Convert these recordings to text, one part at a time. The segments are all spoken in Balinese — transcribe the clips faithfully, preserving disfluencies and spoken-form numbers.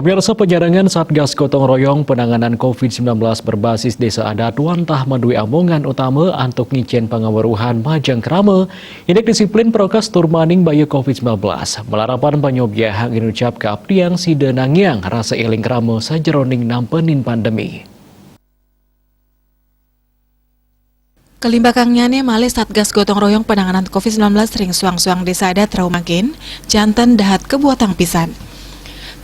Pemirsa, penjarangan Satgas Gotong Royong Penanganan covid sembilan belas berbasis Desa Adat wantah madué amongan utama antuk ngicén pangaweruhan majeng krama, indik disiplin prokes tur maning baya covid sembilan belas. Malarapan panyobiahang inucap kaaptiang sida nangiang rasa éling krama sajeroning nampenin pandemi. Kalimbakangnyane malih Satgas Gotong Royong Penanganan covid sembilan belas ring suang-suang Desa Adat rauh mangkin, janten dahat kabuatang pisan.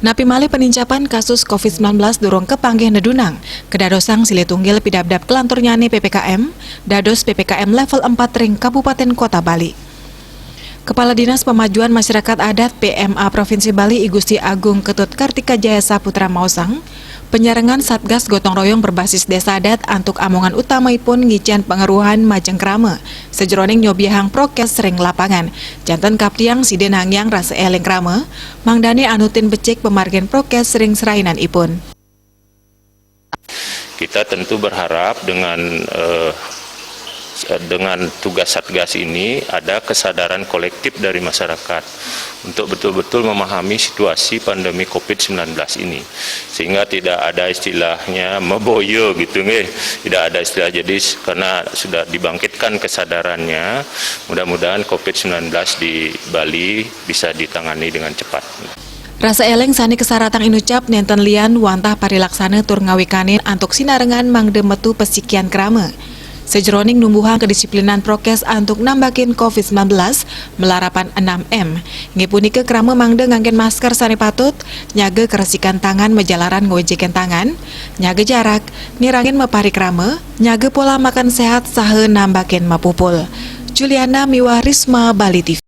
Napi malih panincapan kasus covid sembilan belas durung kapanggih nedunang, kadadosang silih tunggil pidabdab kalanturnyane P P K M, dados P P K M level empat ring Kabupaten Kota Bali. Kepala Dinas Pemajuan Masyarakat Adat P M A Provinsi Bali I Gusti Agung Ketut Kartika Jaya Saputra maosang, penjarangan Satgas Gotong Royong berbasis Desa Adat antuk amongan utamaipun ngicén pangaweruhan majeng krama, sajeroning nyobiahang prokes ring lapangan. Janten kaaptiang sida nangiang rasa éling krama, mangdane anutin becik pamargin prokes ring serainanipun. Kita tentu berharap dengan eh, dengan tugas Satgas ini ada kesadaran kolektif dari masyarakat untuk betul-betul memahami situasi pandemi covid sembilan belas ini, sehingga tidak ada istilahnya maboya gitu, nggih. Tidak ada istilah, jadi karena sudah dibangkitkan kesadarannya, mudah-mudahan covid sembilan belas di Bali bisa ditangani dengan cepat. Rasa éling sane kasaratang inucap nenten lian wantah parilaksana tur ngawikanin antuk sinarengan mangda metu pasikian krama. Sajeroning numbuhang kedisiplinan prokes antuk nambakin covid sembilan belas, malarapan enam M. Nggih punika krama mangda nganggén masker sane patut, nyaga karesikan tangan majalaran ngwejekin tangan, nyaga jarak, nirangin maparikrama, nyaga pola makan sehat saha nambakin mapupul. Juliana miwah Risma, Bali T V.